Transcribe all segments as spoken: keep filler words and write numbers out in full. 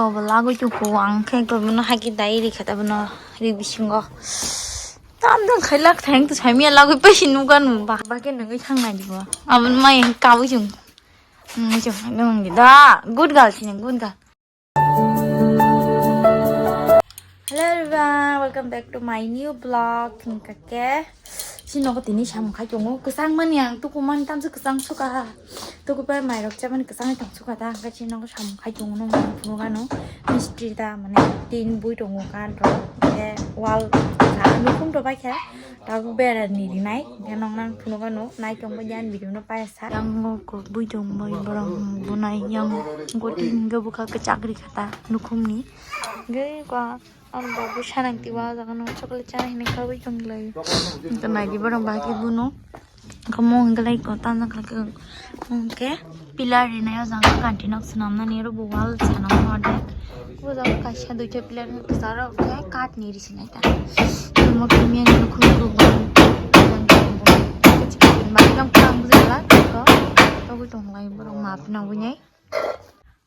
Obo lagwi tongkho ang khe bono haki dai rikha ta bono ri bisingo. Tam dong khailak thang to samya lagwi paisi nukha nu ba ba khe nungwi thang nai bo. Aboni mai kabwi chung. Nungwi chung nungwi da good girl sini good girl. Hello everyone, welcome back to my new vlog. Hingkha khe chini nogo tini samung khai tongo. Kwchang mani ang tuku mani tamsa kwchang suka. Tuku bai mairok chabani kwchangwi tong suka ta. Hingkha chini nogo samung khai tongo nung phunukano. Mistri ta mane tin bui tongo kan rok. Khe wall nukhung to bai khe. Tabuk bera ni rinai, hingke nong nang phunukgo no, nai tongbo jani video no paya sa. Yang ngo kok bui tong boi borok bunai yang goti hingke bukha kachak ri khata nukhung ni. Hingke kwa ang babu sanang tiwa jaga no chocolate chana hinui kha bui tong lai. Hingke nai di borok bahai khe buno. Hingke mo hingke lai ko tana kha khe hingke. Pillar rinai o jaga kanti nok swnamnani oro bo wall sanam ordek. O jaga kaisa duita pillar ni kwcharo khe kath ni ri sinai ta. Omo khe miyani nukhung rok bo. Bari bang phang bujai la ko. Togwi tong lai borok map nangwi nai.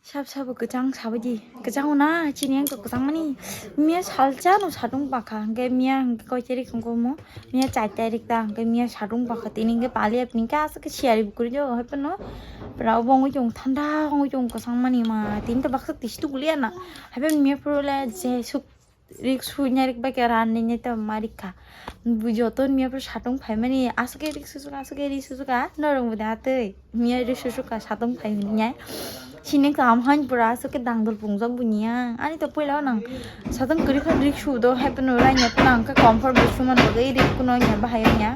Sab sabo kwchang sabaidi. Kwchang na chini ang to kwchang mani. Miya salcha no satung bakha hingke miya hingke koi tarik hingke omo. Miya char tarik ta hingke miya satung bakha tini hingke pali apni hingke aswk khe siyari bukuri jo hai phano. Pura obo wngwi chong thanda wngwi chong kwchang mani ma tini to baksa tisi tukuliya na. Hai phano miya phuru le je suk rik sunya rik bai khe ran ni neta ma rikha. Bui joto miya phuru satung phaimani aswk khe rik susuka aswk khe rik susuka norok bo da tei. Miya ri susuka satung phai hwnwi nai. Sini kaham han pura aswk khe dangdol pungjak bunya. Ani to puila nang satung kwrwi kha rik su do hai phano raina phano ang khe comfort bo suman bagwi rik kuno nya bahai nya.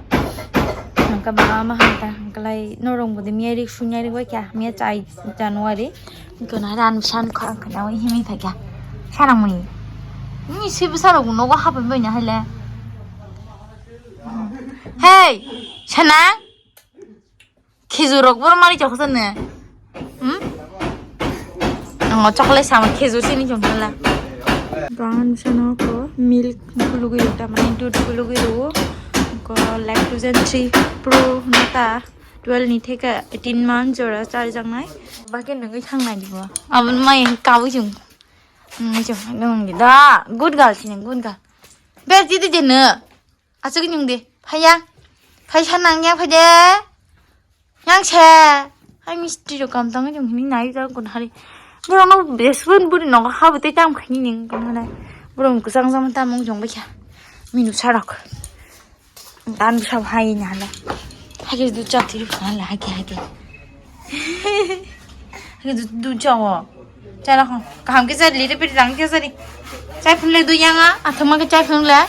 Ang khe ba ma han ta ang khe lai norok bo de miya rik sunya rik bai kha miya chai January. Kono ran san khorang khana himi thakya. Sarang muni. Ni sibu sarok nogo hapai bai na hai le. Hey, sana. Khejur rok boro mari chok sene. Hmm? Ang chocolate sama khejur sini chok sala. Gangan sana ko milk bulugwi ta mane dudh bulugwi ro ko lactose free pro nata twelve ni theka eighteen month jora chari jangnai. Ba khe nungwi thang nai dibo. Abon mai kawi chung. Nungwi chung nungwi da good girl sini good girl. Ber jidi jene. Aswk nung de, phaiya. Phaisa nang ya phai de. Yang se. Hai misti rok kam tang jong hini nai jang kun hari. Borok no best friend buri nogo habo te tam khani ning kun hana. Borok kwchang jang tam mung jong baikha. Minu sarok. Dan bisab hai na hala. Hage du chak thiru na hala hage hage. Hage du du chawo. Chai rok kaham khe chari le peti rang khe chari. Chai phunle du yanga athama khe chai phunle.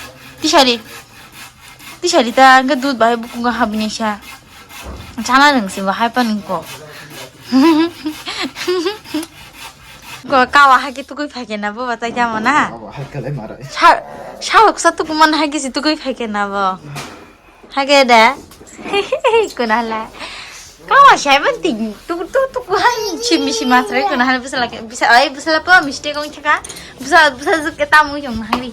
Tisari. Tisari ta hingke dud bai bukungo habini sa. Chana rwngsi bo hai pano ko. Ko kawa hai khe tukui phai khe na bo batai tamo na. Abo hai khe lai marai. Sa sa hoksa tukuman hai khe si tukui phai khe na bo. Hage da. Kunala. Kawa shai ban ting. Tu tu tu ku han chimi shima sre kunala bisala ke bisa ai bisala pa mistake ong chaka. Bisa bisa zuk ke tamu jong hangri.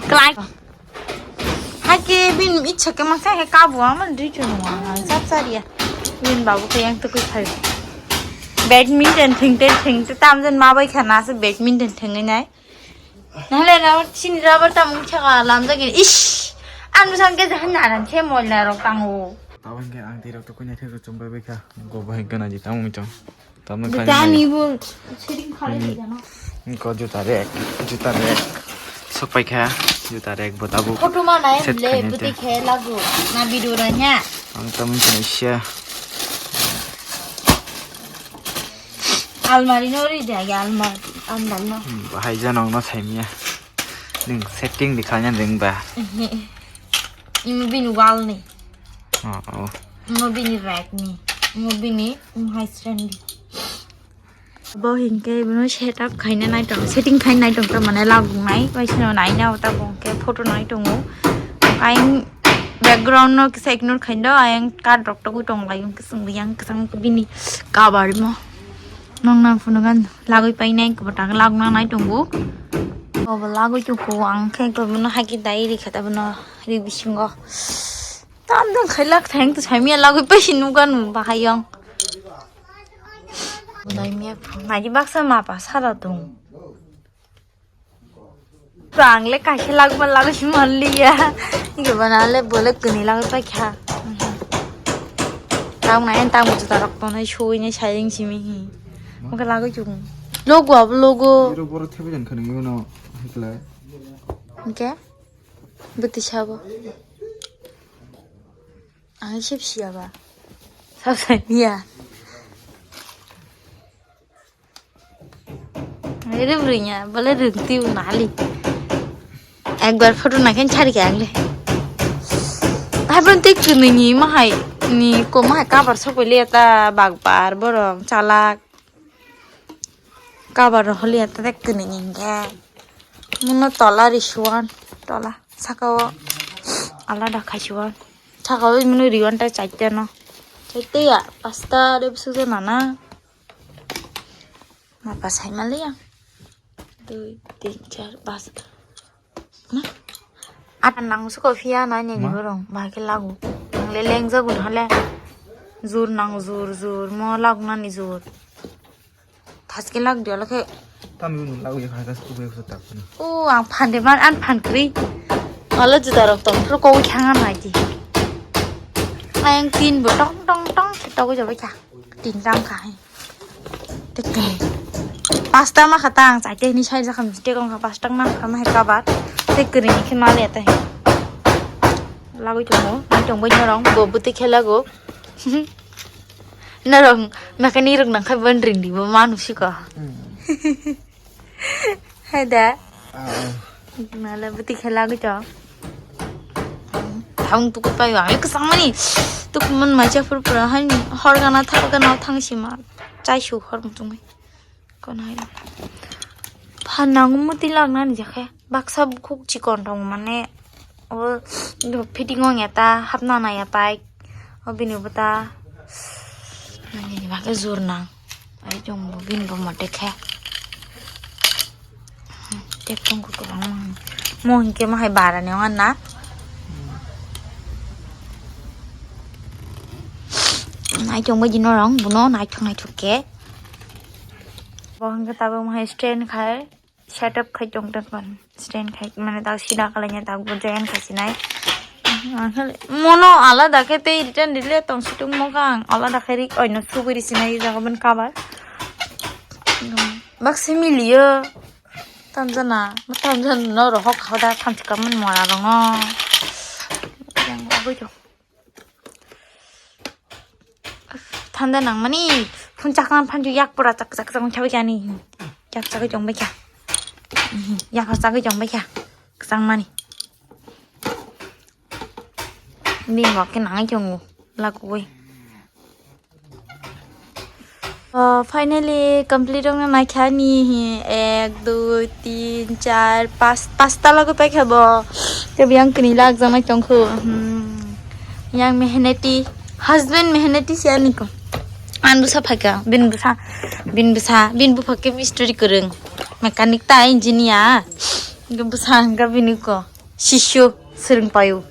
Klai. Hage bin ichha ke masa he kabu ama dui chunu wa. Sap saria. Bin babu ke yang tu ku khai. Badminton thing te thing te tam jan ma bai khana se badminton thing nai. Nahale rubber, sini rubber ta mung chaka lamjak gini. Ish! Ang bwsang khe jahan naran khe moila rok tango. Tabang khe ang twi rok to kunya khe chumbai bai kha. Go bai gana ji tamo mito. Tamo kha. Tani bo setting khale jana. Ko juta rek, juta rek. Sok pai kha, juta rek bo tabuk. Photo ma nai set le khaini buti te. Khe lagu. Na video ra nya. Ang tamo khe sia. Almari no ri jai almari andal no. Hmm, bahai janok no saimya. Ning setting di kanya ring ba. Imo bini wall ni. Oh, oh. Imo bini rack ni. Imo bini, imo hai stand di. Bo hingke bono setup khaina nai tong, setting khaina nai tong ta mane lagungnai, bai sino naina uta bo hingke photo nai tongo. Ayang background no kisa ignore khaina do, ayang card rok togwi tong lai, hingke chwng yang kwchang bini cover mo. Nong nang phunukha lagwi painai, kwbwtang lagna nai tongo. Obo lagwi tongkho, ang khe bono hai khe dai rikha ta bono ri bisingo. Tam dong khailak thang to saimya lagwi paisi nukha nu bahai yang. Nai miya phu. Nai baksa mapa sara tung. Prangle kaisa lagma lagwi si manliya. Igo bana le bole kuni lagwi paikha. Tang nai tang juta rok tongnai sui nai sayeng simi hi. Maka lagwi chung. Logo abo logo. Iro boro thebe jan khani yono hikla. Oke. Buti sabo. Ang sip siya ba. Sab sai niya. Ere bwrwinya bole rwngtwi bo nali. Ekbar photo naikhe chari khe angle. Haibon tei kwnwi ni mahai ni ko mahai cover sok bai liya ta bakbar borok chalak. Cover rok holi ya ta tei kwnwi ni hwnkhe. Muno tola risuan tola saka o alada khaisuan saka o muno riwan ta chaita no chaita ya pasta de bwswk jana na. Ma pa sai ma liya. Dui, tin, char, pas. Ma? Ata nang suko phiya na ni borong ba khe lagu. Nang le leng jagun hale. Jur nang jur jur mo lagu nani jur. Thas khe lag dia lakhe. Tam yun lagu ya kha suko be tak. O ang phan de man an phan kri. Ala juda rok tong pro ko khang an hai di. Ayang tin bo tong tong tong khe togwi jabai kha. Tin tam kha hai. Tei kwrwi. Pasta ma kha tang, chai tei hwnwi sai jakha, mistake wng kha, pasta ma kha, ma hai kabar. Tei kwrwi ni khe ma le tei. Lagwi tongo, nai tongbai norong, bo bwtwi khela go. Norong mechanic rok nang khai ban ring di, bo manu siko. Hai da. Nala bwtwi khe lagwi to. Thang tuku paio ang kwchang mani. Tuku man mai cha phur phur hai hor gana thar gana thang sima. Chai su hor muchung. Kon hai. Phan nang muti lagna ni jakhe. Baksa bukhuk chikon tong mane. O fitting ong ya ta hapna na ya tai. O bini bwta nini bagwi jur nang. Ai chwng bo bini bo mote khe. Tei phone ko kwbangma. Mo hinkhe ma hai bara ni ong na. Ai chwng bo jino rong buno naithok naithok khe. Bo hinkhe tabuk ma hai stand khai. Setup khai tong tong kon stand khai mane tak sida kalai nya tak bo join khai sinai. Mono alada khe tei return dile tong situng mo kang alada khai rik oino subui ri sinai jaga ban cover. Bak se miliyo tamjana tamjana no rohok hauda thamchi kaman mora rongo. Yang agoi to. Thanda nangmani phun chakna phan yak pura chak chak chak chak ani yak chak chong bai kya yak chak chong bai kya chang mani ni mo ke nang chong la ko bai. Oh, finally complete ong na kha ni hi ek dui tin char pas pasta lagu pai kha bo. Te biang kini lak jana chong khu. Hmm. Yang mehneti husband mehneti si ani ko. An busa phaka bin busa bin busa bin bu phake mistri kwrwng mechanic ta engineer. Busa hangka bini ko. Sisyo swrwng paio.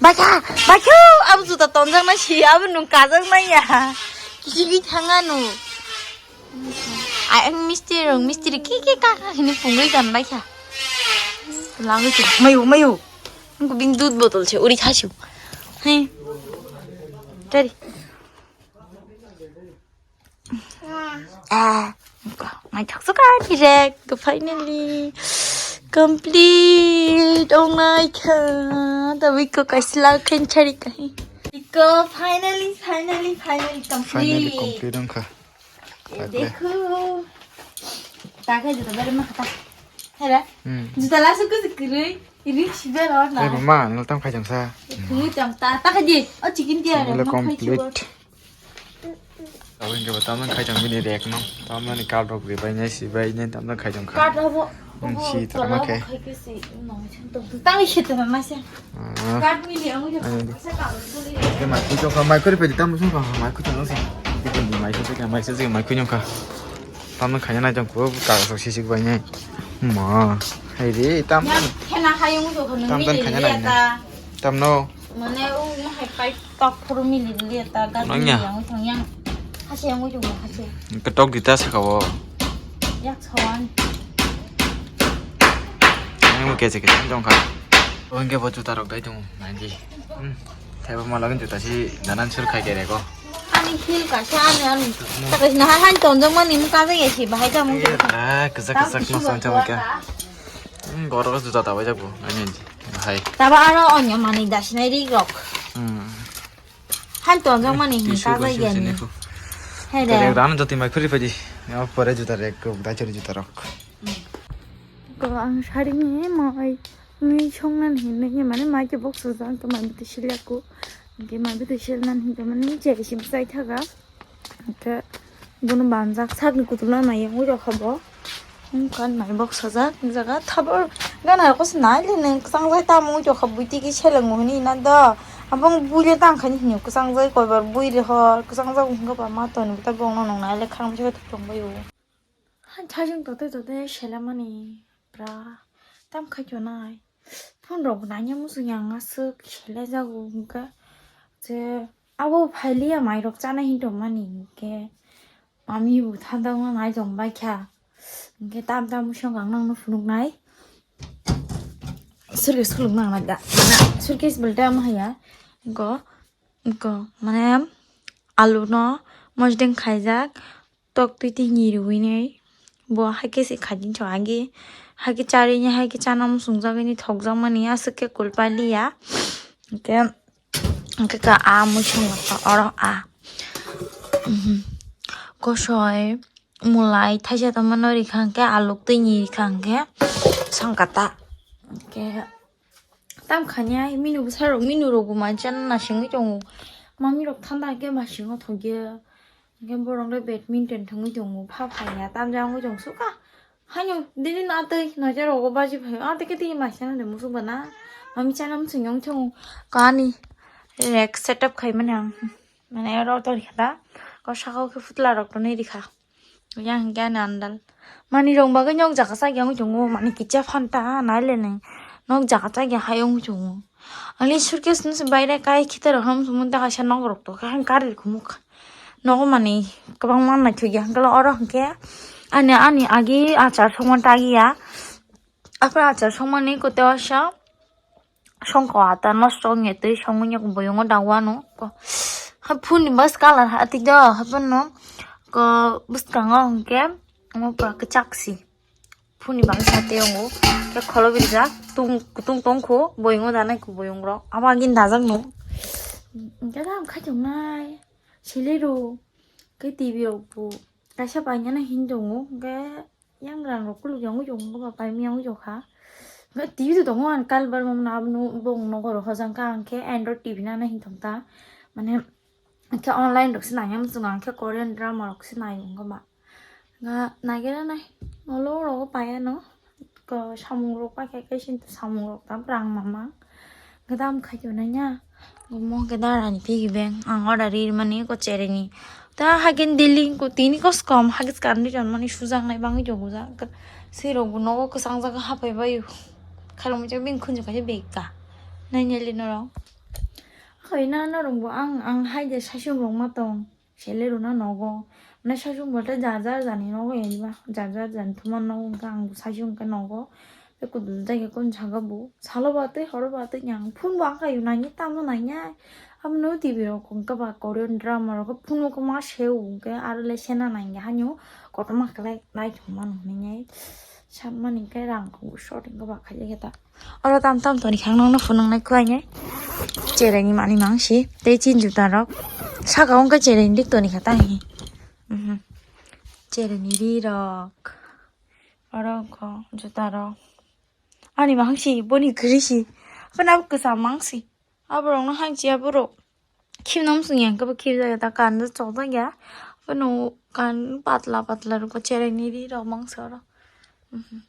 Baikha, baikha, abo juta tonjak na si, abo nung kajak na ya. Kisi bi thanga no. Ai ang mistri rong, mistri ki ki ka ka hini pungui kan baikha. Langui tu, mayo, mayo. Nungku bing dud botol se, uri thasyo. He. Tari. Ah, naithok suka direct, finally complete ong naikha. Tabi ko kaisla khen chari kahi. Iko finally, finally, finally complete. Finally complete ong kha. Takle. Dekho. Takle juta bare ma khata. Hera. Hmm. Juta lasu ko sikirui. Ini sibar or na. Eh, mama, naltam khai jang sa. Ini jang ta, ta kaji. Oh, chicken dia. Ini complete. Abo hingke bo tamno khaijang bini rek no, tamno ni card rok ribai nai sibai nai tamno khaijang kha. Card rok bo, hmm, bo si tola tama bo khe. Khai khe si, no, tang si tama ma se. Ah. Card mili ang jo. Ai, sa ka ro le. Ke mai khuijong kha, mai khuri pedi tamno song kha, mai khuijong kha. Mai khuijong kha, mai khuijong kha. Tamno khaina nai jong ko ka so si si bai nai. Ma, hai re, tam. Ya, khena hayung jo khon tam tam mili khaina le nai ta. Tamno. Mane u ma hai pai. Tok phuru mili dili eta gat mili yang thang yang. Hase yang ujung hase. Ketok dita saka o. Yak sawan. Ini mau kece kece dong kak. Oke bo juta rok dai dong nanti. Hmm. Thaiba malagin juta si danan sur khai kere ko. Ani heel ka sa ani ani. Takai na han ton jong mani muka be yesi bahai ka mung. Ah, kesak kesak no son chama kya. Hmm, goro juta tawa jago. Ani bahai. Taba aro onyo mani dasinai ri rok. Hmm. Han ton jong mani hin ka jai gen. Hei de. Rek dan joti mai khuri phadi. Ya pore juta rek ko dai chori juta rok. Ko ang sari ni mai ni song nan hin ni mane mai ke box sa jang to mai bete sil ya ko. Ke mai bete sil nan hin to mane je sim sai thaga. Ke bono banjak sak ni kutum na mai yang ujok habo. Hum kan mai bok sajak jaga thabor gana ko se nai le neng kwchang jai tamo ujok ha buiti ki seleng mo hini na do. Abong bui le tang khani hini kwchang jai koi bar bui re hor kwchang jai hung ba ma ton ta bong no nong nai le khang se thong bai o. Han chajing tote tote selamani pra tam khai to nai. Phone rok nanya musu yang aswk sele jago hingka je abo phailiya mai rok chana hin tong mani hingke mami bo thanda wngna nai tong bai kha hingke tam tam musu ang nang no phunuk nai suitcase khuluk nang nai da suitcase belte ama haya go go mane alu no mosdeng khaijak. Tok twi twi ni rwinai bo haikhe se khaidi chwng agi haikhe charwini haikhe chana muchungjagwi thokjakmani aswk khe kulpaliya hwnkhe hwnkhe ka a muchung oro a kosoi mulai thaisa tongmano rikha hwnkhe aluk twi ni rikha hwnkhe songkata hwnkhe. Tam khani ai minu bwsarok minu rok bo manchana nasingwi tongo. Mami rok thanda khe masingo thokya. Hwnkhe borok le badminton thwngwi tongo. Pha phaiya tamjak wngwi tong suka. Haino dini na tei noja rogo baji phai. A teke teke maisana de musuk bana. Mami chana musuk yong tongo. Kani rek setup khai mani ang. Mane oro to rikha da. Ko saka o khe putla rok tonwi rikha. Yang hingke ani andal. Mani rong bagwi nok jaga chak yang tongo, mani kicha phanta nai le nai. Nok jaga chak ya hai wng tongo. Ani suitcase no se baire kai khita rok ham sumun ta kaisa nok rok to kha gari rok mukha. Nogo mani kwbangma naithok ya hwnkhe oro hwnkhe ani ani agi achar songma tagi ya. Aphuru achar songmani kote wasa. Songkha ata nosto wngya twi songwi boyongo dago ano. Hai phone ni bus colour ha twi do haphano ko bwskango hwnkhe omo pura kwchak si phone ni bagwi sa tei wngo khe kholo birjak tung kutung tongkho boyongo danai kho boyong rok abo agini dajak no hwnkhe tam khai tongnai sili rw khe T V rok bo kaisa painani hin tongo hwnkhe. Yang rang rok kuluk yang ujung ba pai mi yang ujung kha. Nge T V to tongo an kal bar mom na abnu bong nogo ro hojang ka ang khe Android T V nana hin thong ta. Mane khe online rok se nai yang sung ang khe Korean drama rok se nai ung ba. Nga nai gera nai. Olo rogo paya no. Ko samung rok pa khe khe sin samung rok tam rang mama. Gdam khai tongnai ya. Omo khe da rani piggy bank ang order ri mani ko chereni. Ta hagen dealing ko tini ko skom hagis kan ri mani sujak nai bangwi jogo ja. Sirok bo nogo kwchang jaga hapai baio. Khairok mui bini khunju kaisa bag ka. Nai neli norok. Khoi na norok bo ang ang hai de sasum rok ma tong. Sele rwna nogo. Mane sasung bolte jar jar jani nogo eba. Jar jar jani thuma nogo hwnkhe ang bo sasung hwnkhe nogo. Tei kudu jai khe kon saka bo. Salo ba tei horo ba tei yang phone bo ang kaio nangya tamo nangya. Amo no T V rok hwnkhe ba Korean drama rok phone o ma se o hwnkhe aro le sena nangya hanyo kotorma khlai nai thwngmano hinwi. Sakmani khe rang kho short hwnkhe ba khaijak khe ta. Oro tam tam toni khang nokno phunuknai khlainai. Chereni manwi mangsi tei chini juta rok. Saka wngkha chereni dik toni kha tang hi. Mhm. Chereni ri rok. Oro wngkha juta rok. Ani mangsi boni kwrwi si. Phano abo kwcham mangsi. Aborokno hangchi aborok. Khibna muchung ya hwnkhe bo khibjak ya ta kan chokjak ya. Phano kan patla patla rok chereni ri rok mangsa oro. Mhm.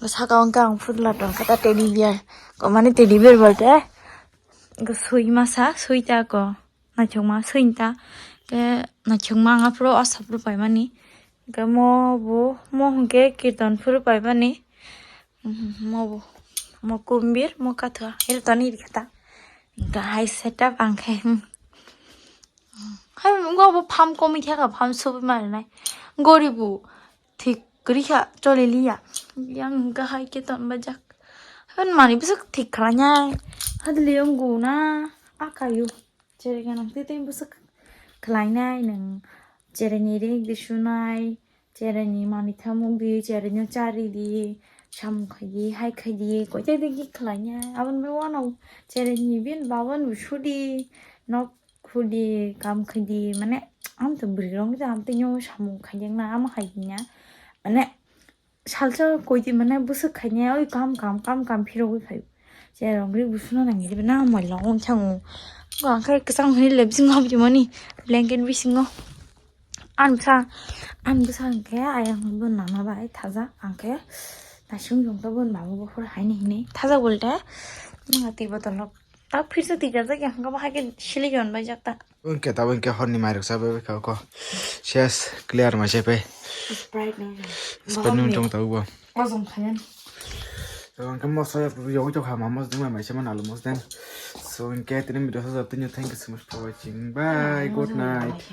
Saka o hwnkhe ang phutla tongkha ta teddy bear. Ko mane teddy bear bolte ko sui masa sui ta ko naithokma sui ta ke naithokma ang aphuru asapru paimani. Ke mo bo mo hwnkhe kirtan phuru paimani. Mhm, mo bo mo kumbir mo kathwa ero tani rikha ta. Hingke hai setup ang khe, hmm. Hai wngkha bo pham komwi kha kha, pham subui ma rwnai. Goribu thik kwrwi kha, choli liya. Yang hwnkha hai khe ton bajak. Hai manwi bwswk thik khlainai. Hadli wngo na, a kaio. Cherai gwnang tei tei bwswk khlainai nwng. Cherai ni rig di sunai. Cherai ni manwi thamuk di, cherai no chari di, samung khai di, hai khai di, koita di gi khlai ya. Aboni bagwi wano cherai ni bini baba no sudi, nok khudi, kam khai di, mane, am to bwrwi rok, am to nyo samung khai ya na, ama hai ya. Mane, salsa koi di, mane, bwswk khai ya, oi kam, kam, kam, kam phirogwi phai. Cherai rok ri busuno nang di, na, moi long chang. Ang khai kwchang hini le, bising hap di mani, blanket bisingo. Ang bwsa, ang bwsa hwnkhe ayang bo nana bai thajak, ang khe naising jong tabun baba buphur haini hinwi thajak bolte, nang twi botol rok tak phirsa twi jajak ya, hwnkhe bo hai khe sili jon bai jak ta. Hwnkhe tabuk hwnkhe horni mairok chabai bai kha ko. Ses clear ma se pai. Sprite nung. Sprite nung tong tabuk bo. Ozom khayan. Tabuk hwnkhe moso yogwi tong kha, ma mos dungma mai se ma nalu mos den. So hwnkhe tini video sajak tini, thank you so much for watching. Bye, good night.